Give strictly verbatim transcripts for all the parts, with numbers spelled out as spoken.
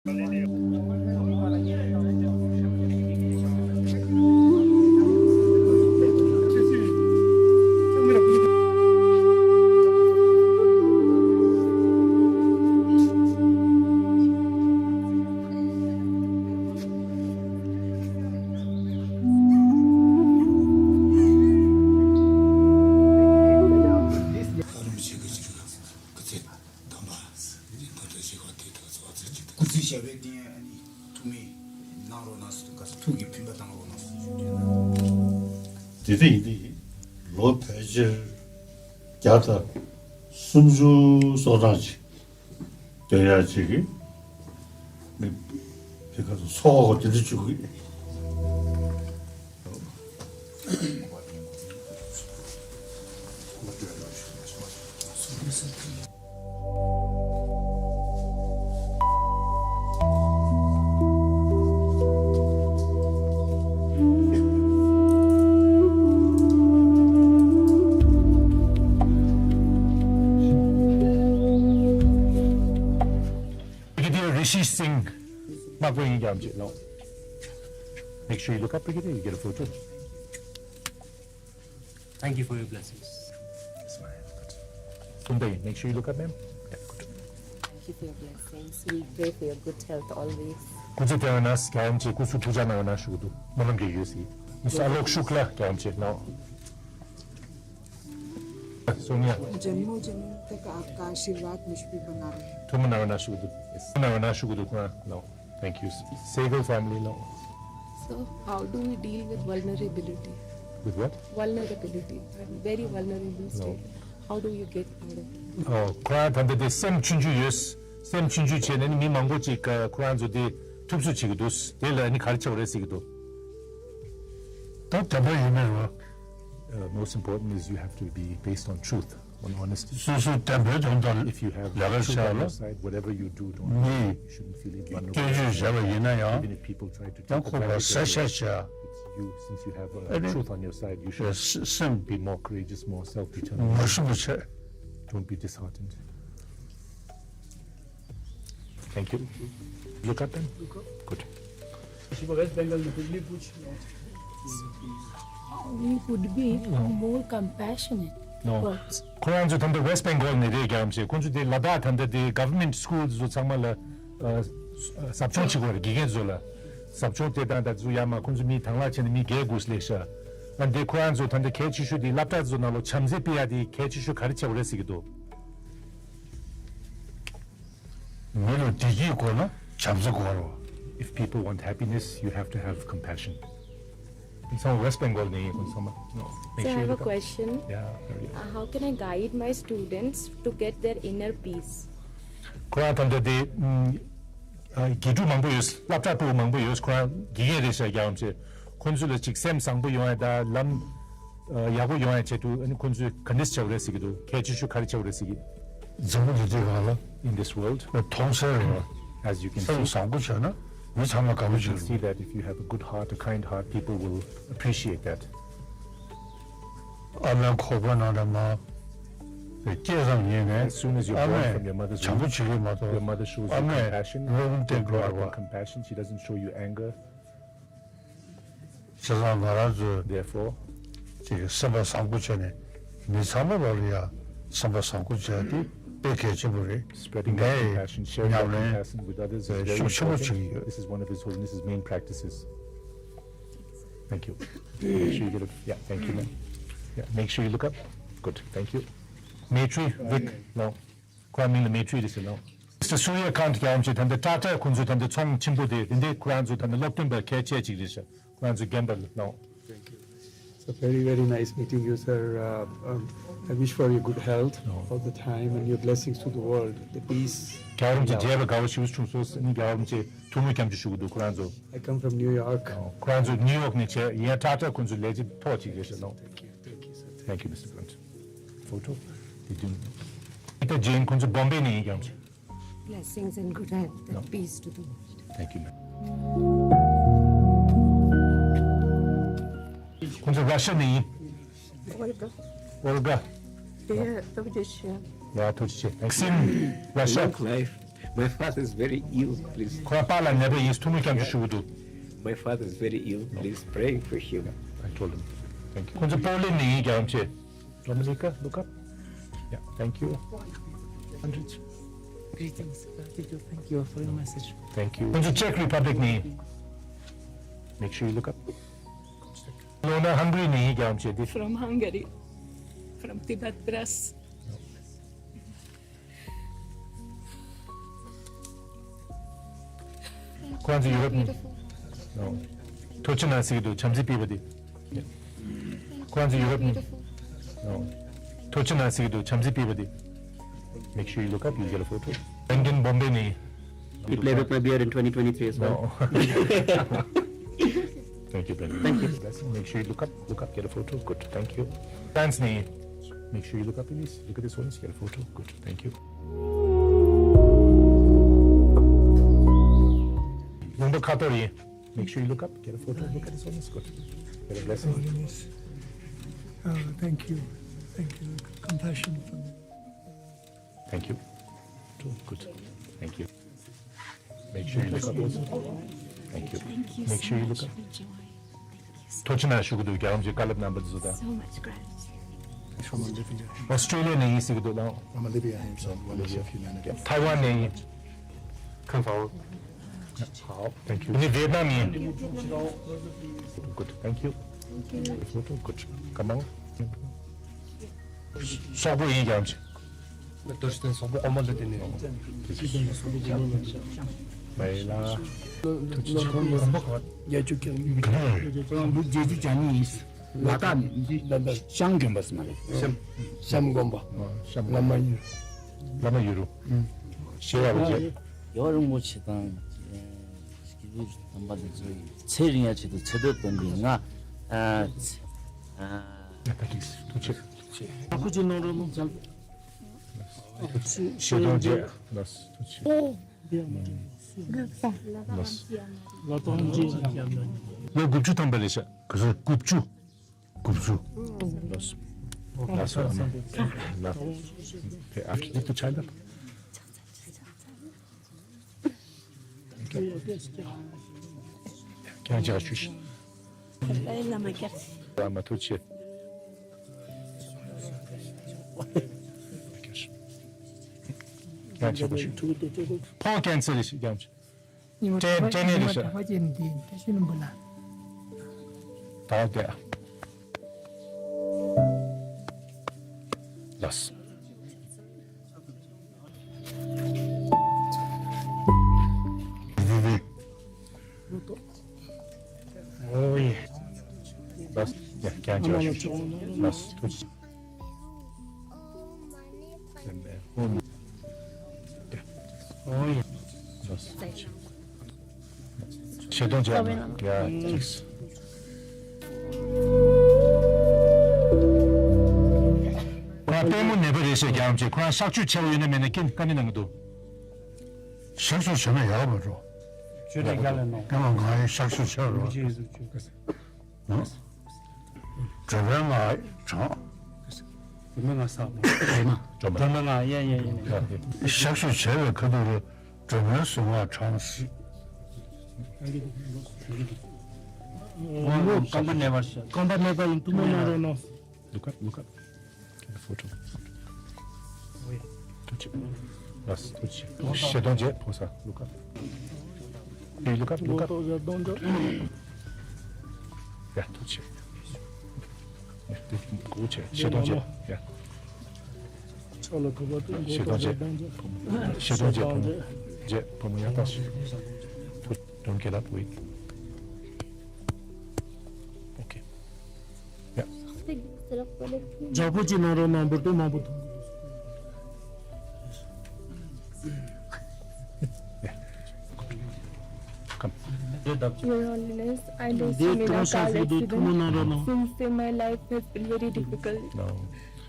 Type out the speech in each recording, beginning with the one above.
ཨ་རི་མི་ཆེ་གི་ཅིག་ལ་སྐུ་ཚེ་དམ་པ་ཡིན་ད་ལྟ་ཞིག་ག་དེ་དག་ཚོ་ཚེ་གཅིག་ཏུ་སྐུ་ཚེ་ཞབས་པད་བརྟན། ཨ་ནི་ཐུགས་སྨོན་གནང་རོགས་གནང་ཟེར་དུས་ག་ཚོད་ཐུགས་ཀྱི་ཕན་པ་གནང་རོགས་གནང་ཟེར་ཞུ་རྒྱུ་ཡིན། དེ་འདྲ་ཡིན་དེ་ཡིན། ལོ་ཕལ་ཆེར་བརྒྱ་དང་སུམ་ཅུ་སོ་གྲངས་ཅིག་སྡོད་ཡག་ཅིག་གི་མི་དེ་ག་ཚོད་ཚོགས་དེ་འདྲ་བཅུག་གི། Brigadier Rishi Singh དམག་དཔོན་ཡིན་རྒྱུ་ཅིག་ལོ། Make sure you look up, Brigadier, you get a photo. Thank you for your blessings. Yes, ma'am. Tunde, make sure you look up, ma'am. Yeah, good. Thank you for your blessings. We pray for your good health always. སྐུ་ཚེ་བརྟན་པ་གནང་། རྒྱལ་ཡུམ་ཆེ་སྐུ་གཟུགས་ཐུགས་ཅག་གནང་བ་གནང་ཞུ་གི་འདུག་སྨོན་ལམ་རྒྱག་ཡོད་ཟེར། མི་ས་ལོག་ཤུགས་ལ་རྒྱལ་ཡུམ་ཆེ་གནང་། སོ་ནི་ཡ། जन्मों जन्म तक आपका आशीर्वाद मुझ पे बना रहे। ཐུགས་སྨོན་གནང་བ་གནང་ཞུ་གི་འདུག་སྨོན་གནང་བ་གནང་ཞུ་གི་འདུག་ཁོང་ལ། Thank you. Sehgal family ལོ། So, how do we deal with vulnerability? With what? Vulnerability. I'm very vulnerable state. How do you get out of it? ཨོ། ཁོ་རང་ད་ལྟ་དེ་སེམས་ཆུང་ཆུང་ཡོད། སེམས་ཆུང་ཆུང་བྱས་ནས་ནི་མི་མང་པོ་ཅིག་ག་ཁོ་རང་ཚོ་དེ་ཐུབ་ཚོད་བྱེད་ཀྱི་འདུག་དེ་ལ་ནི་ག་རེ་བྱེད་དགོས་རེད་ཟེར་གྱི་འདུག་ད་དེ་འདྲ་ཡིན་ནའི་རོ། Uh, most important is you have to be based on truth, on honesty. སོ་སོའི་བདེན་པའི་དོན་དག་ལ་ལས་ཀ་བྱེད་ལ། If you have truth on your side, whatever you do, don't, you shouldn't feel vulnerable. མི་སྐྱོན་བརྗོད་བྱས་པ་ཡིན་ན་ཡང་། Even if people try to take advantage of you, it's you, since you have, uh, truth on your side, you should be more courageous, more self-determined. ངོ་ཤེས་པོ་བྱས། Don't be disheartened. Thank you. Look up then. Good. We could be more compassionate towards. ཁོ་རང་ཚོ་ད་ལྟ་West Bengal ནས་རེད་རྒྱག་མ་བྱས། ཁོ་ཚོ་དེ་ལ་དྭགས་ད་ལྟ་དེ་government school ཚོ་ཚང་མ་ལ་ཟབ་སྦྱོང་བྱེད་དགོས་རེད། དགེ་རྒན་ཚོ་ལ་ཟབ་སྦྱོང་དེ་དང་ད་ཚོ་ཡ་མ་ཁོ་ཚོ་མི་དང་ལ་བྱས་ནས་མི་བརྒྱད་དགུ་སླེབས་ཤག་ཨ་འདི་ཁོ་རང་ཚོ་ད་ལྟ་གལ་ཆེ་ཤོས་དེ་སློབ་གྲྭ་ཚོ་ནང་ལོགས་བྱམས་བརྩེ་སྤེལ་ཡ་དེ་གལ་ཆེ་ཤོས་ག་རེ་བྱེད་དགོས་རེད་ཟེར་གྱི་འདུག་མི་ལ་བདེ་སྐྱིད་དགོས་ན་བྱམས་བརྩེ་དགོས་རེད་བ། If people want happiness, you have to have compassion. ཁོང་ཚང་མ་West Bengal ནས་ཡིན། ཁོང་ཚང་མ། No. Make sure you look up. So I have a question. Yeah, hurry up. Uh, how can I guide my students to get their inner peace? ཁོ་རང་ད་ལྟ་དེ་ཨ་དགེ་ཕྲུག་མང་པོ་ཡོད། སློབ་གྲྭ་ཕྲུ་གུ་མང་པོ་ཡོད། ཁོ་རང་དགེ་རྒན་རེད་ཤག་རྒྱག་ཡམ་ཆེ། ཁོང་ཚོ་ལ་ཅིག་སེམས་བཟང་པོ་ཡོང་ཡ་ད་ལམ་ཡག་པོ་ཡོང་ཡ་ཆེད་དུ་ཨ་ནི་ཁོང་ཚོས་ག་འདྲས་བྱ་དགོས་རེད་ཟེར་གྱི་འདུག་གལ་ཆེ་ཤོས་ག་རེ་བྱ་དགོས་རེད་ཟེར་གྱི། འཛམ་བུ་གླིང་འདི་སྒང་ལ། In this world, མཐོང་གསལ་རེད་བ། As you can see, སེམས་བཟང་པོ་བྱས་ན་མི་ཚང་མ་དགའ་པོ་you can see that if you have a good heart, a kind heart, people will appreciate that. ཨ་མའི་ཁོག་པ་ནང་ལ་མ་སྐྱེས་ཙམ་ཉིད་ནས། As soon as you're born from your mother's womb, ཨ་མས་བྱམས་པོ་བྱེད་ཀྱི་མ་གཏོགས། Your mother shows you compassion, ཨ་མས་བློ་སེམས་བརྟན་པོ་རེད་བ། Compassion, she doesn't show you anger. བྱས་ཙང་ང་རང་ཚོས། Therefore, ཅིག་སེམས་པ་བཟང་པོ་བྱས་ནས་མི་ཚང་མ་ལོག་ལ་ཡ་སེམས་པ་བཟང་པོ་བྱས་ཏེ་དཔེ་གལ་ཆེན་པོ་རེད། Spreading that compassion, sharing that compassion with others is very important. ངས་ཤུགས་ཆེན་པོ་བྱེད་ཀྱི་ཡོད། This is one of His Holiness's main practices. Thank you. Make sure you get a, yeah, thank you, ma'am. Yeah, make sure you look up. Good, thank you. Maitri Vic, no. ཁོའི་མིང་ལ་Maitri རེད་ཟེར་ནོ། Mister Surya Kant རྒྱལ་བ་རིན་པོ་ཆེ་ད་ལྟ་ཊ་ཊ་ཁོང་ཚོའི་ད་ལྟ་ཚོང་ཆེན་པོ་དེ་དེ་འདྲའི་ཁོ་རང་ཚོ་ད་ལྟ་སློབ་སྟོན་པ་གལ་ཆེ་ཅིག་རེད་ཤག་ཁོ་རང་ཚོ་རྒན་པ་ལ་ལོ། Thank you. So very, very nice meeting you, sir. Uh, um, I wish for your good health all the time and your blessings to the world, the peace. རྒྱལ་བ་རིན་པོ་ཆེ་མཇལ་བ་དགའ་བོ་ཞེ་པོ་བྱུང་སོང་། ཨ་ནི་རྒྱལ་བ་རིན་པོ་ཆེ་ཐུགས་སྨོན་སྐྱབས་འཇུག་ཞུ་གི་འདུག་ཁོ་རང་ཚོ། I come from New York. ཁོ་རང་ཚོ་ནིའུ་ཡོག་ནས་བྱས། ཡིན་ཡང་ཊ་ཊ་ཁོང་ཚོ་ལས་བྱེད་མཐོ་ཅིག་རེད་ཤག་ལོ། Thank you, thank you, sir. Thank you, Mister Kant. Photo. Did you? Peter Jain ཁོང་ཚོ་བོམ་བེ་ནས་ཡིན་རྒྱུ་ཅིག Blessings and good health and peace to the world. Thank you, ma'am. ཁོང་ཚོ་ར་ཤ་ནས་ཡིན། Olga. Olga. Dear, ཐུགས་རྗེ་ཆེ། ཡ་ཐུགས་རྗེ་ཆེ། Maxim, Russia. Long life. My father is very ill, please. ཁོ་པཱ་ལགས་ནད་པ་ཡིན། ཐུགས་སྨོན་སྐྱབས་འཇུག་ཞུ་གི་འདུག My father is very ill, please praying for him. I told him. Thank you. ཁོང་ཚོ་པོ་ལན་ནས་ཡིན། རྒྱལ་བ་རིན་པོ་ཆེ། Dominica, look up. Yeah, thank you. Hundred. Greetings, gratitude. Thank you for your message. Thank you. ཁོང་ཚོ་Czech Republic ནས་ཡིན། Make sure you look up. ལོ་ན་Hungary ནས་ཡིན། རྒྱལ་བ་རིན་པོ་ཆེ། འདི། From Hungary, from Tibet Press. ཁོང་ཚོ་ཡུ་རོབ་ནས། ཐུགས་རྗེ་གནང་ཟེར་གྱི་འདུག་བྱམས་བརྩེ་སྤེལ་བ་དེ། ཁོང་ཚོ་ཡུ་རོབ་ནས། ཐུགས་རྗེ་གནང་ཟེར་གྱི་འདུག་བྱམས་བརྩེ་སྤེལ་བ་དེ། Make sure you look up, you'll get a photo. London, Bombay ནས། He played with my beer in twenty twenty-three as well. No. Thank you, brother. Thank you. Blessing. Make sure you look up. Look up, get a photo. Good. Thank you. France ནས། Make sure you look up, please. Look at this one. Get a photo. Good. Thank you. ལུང་པ་ཁ་ཐོར་ཡིན། Make sure you look up, get a photo. Look at this one. Good. Get a blessing. Yes. Uh, thank you. Thank you. Compassion for me. Thank you. Good. Thank you. Make sure you look up also. Thank you. Thank you Make so sure you look much, up. Miss Joy. Thank you so ཐུགས་རྗེ་གནང་ཞུ་གི་འདུག་རྒྱལ་བ་རིན་པོ་ཆེ་བཀའ་སློབ་རྣམ་པ་འདི་ཚོ་དང་། So much gratitude. From Olivia. Australia ནས་ཡིན་ཟེར་གྱི་འདུག་ལགས། I'm Olivia. I'm from Olivia of Humanity. Taiwan ནས་ཡིན། Come forward. Thank you. ནི་ཝེ་ཏི་ནམ་ཡིན། Good. Thank you. Good. Come on. སོག་པོ་ཡིན། རྒྱལ་བ་རིན་པོ་ཆེ། ད་ལྟ་སོག་པོ་གོང་མ་ལ་བརྟེན་ནས། མེད་ལ། རྒྱལ་བ་རིན་པོ་ཆེ་ཀྱང་། རྒྱལ་བ་རིན་པོ་ཆེ་ཅང་ནི་ཡིན། ལ་དྭགས་ནས་ཤང་དགོན་པ་ཟེར་མ་རེད། ཤམ། ཤམ་དགོན་པ། ཤམ། བླ་མ་ཡུ། བླ་མ་ཡུ་རུ། ཞེས་པ་རེད། རྒྱལ་བ་རིན་པོ་ཆེ་དང་། སྐྱེས་བུ་དམ་པ་དེ་ཚོ་ཡིས་ཚེ་རིང་ཡ་ཆེད་དུ་ཚེ་འདོད་དོན་འདི་ང་། ཨ། ཚེ། ཨ། ཐུགས་རྗེ་ཆེ། ཐུགས་རྗེ་ཆེ། ཨ་ཁུ་ཅི་ནང་རོ་ནང་ཚང་། ཞེ་སྡང་བརྗེད། ལགས་སོ། ཐུགས་རྗེ་ཆེ། ལགས་སོ། ལ་དྭགས་རྗེས། ལོ་དགུ་བཅུ་ཐམ་པ་རེད་ཤག་ག་ཚོད། དགུ་བཅུ། དགུ་བཅུ། ལགས་སོ། ལགས་སོ། ཨ་མ། ལགས། དེ་ཨ་ཕྲུག་ཏུ་ཆགས་ན། ཀྱང་ཅག་ཞུ་ཤི། བླ་མ་ཀྱག་བླ་མ་ཐུགས་རྗེ་ཆེ། ཀྱང་ཅག་ཞུ། ཕོ་ཀན་སར་རེད་ཤག་ཀྱང་ཅག་ཉི་མ་ཀྲེན་ཀྲེན་ནེ་རེད་ཤག་ཉི་མ་གྲགས་པ་ཅན་འདི་བཀྲ་ཤིས་ལྷུན་པོ་ལ། ད་དེ། ལགས། ཨོ་ཡེ། ལགས། ཡ། ཀྱང་ཅག་ཞུ། ལགས། ཐུགས་རྗེ་ཆེ། ཨོ་ཡེ། ལགས། ལགས། ཞེ་སྡང་བརྗེད་མ། ཡ། ཅིག་ཁོ་རང་པུས་མོ་ནད་པ་རེད་ཤག་རྒྱལ་བ་རིན་པོ་ཆེ། ཁོ་རང་གཤག་བཅོས་བྱས་པ་ཡོད་ན་མེད་ན་རྐྱེན་བཀའ་འདྲི་གནང་གི་འདུག་གཤག་བཅོས་བྱས་ན་ཡག་པ་འགྲོ། བཅོས་ཐབས་རྒྱག་ལ་ནོ། ཡང་ང་ཡི་གཤག་བཅོས་བྱས་རོགས། ཨ། སྒྲོལ་མའི་ང་དྲངས། སྒྲོལ་མའི་ང་ས། སྒྲོལ་མའི་ང་། ཡ་ཡ་ཡ། གཤག་བཅོས་བྱས་པའི་ཁ་ཐུག་ལ་སྒྲོལ་མའི་གཟུངས་སྔགས་བགྲངས། རྐང་པ་ནས་པར་ཤ། རྐང་པ་ནས་པ་ཡིན། ཐུགས་སྨོན་གནང་རོགས་གནང་། Look up, look up. Get a photo. ཐུགས་རྗེ་ཆེ། ལགས་སོ། ཐུགས་རྗེ་ཆེ། ཞེ་སྡང་བརྗེད། ཕོ་ས། Look up. Hey, look up, look up. ཡ། ཐུགས་རྗེ་ཆེ། ཡ། དེ་གོ་ཆེ། ཞེ་སྡང་བརྗེད། ཡ། ཞེ་སྡང་བརྗེད། ཞེ་སྡང་བརྗེད། བུ་མོ་བརྗེད། བུ་མོ་ཡ། ད་ཞུ། Don't get up, wait. Okay. ཡ། ཡག་པོ་ཅིག་གནང་རོགས་གནང་། འབུར་ཏོག་མང་པོ་ཐོན། Come. Your Holiness, I lost འདི་my ཀྲོང་གཤགས་car ཟེར་དུས་ཐུགས་སྨོན་གནང་རོགས་གནང་། Since then, my life has been very difficult. No.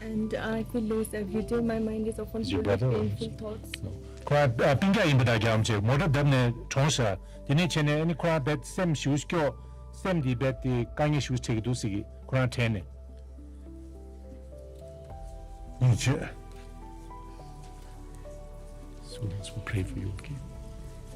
And I feel lost every day. My mind is often full of painful thoughts. ཁོ་རང་སྤུན་ཀྱག་ཡིན་པ་དང་རྒྱག་མ་བྱེད། མོ་ཊ་བརྡབས་ནས་གྲོངས་ཤག་དེ་ནས་བྱས་ནས་ཨ་ནི་ཁོ་རང་རྦད་སེམས་ཞེ་པོ་སྐྱོ། སེམས་འདི་རྦད་དེ་དཀའ་ངལ་ཞེ་པོ་འཕྲད་ཀྱི་འདུག་ཟེར་གི་ཁོ་རང་དྲན་ནས། ཡིད་ཆེས། So let's pray for you, okay?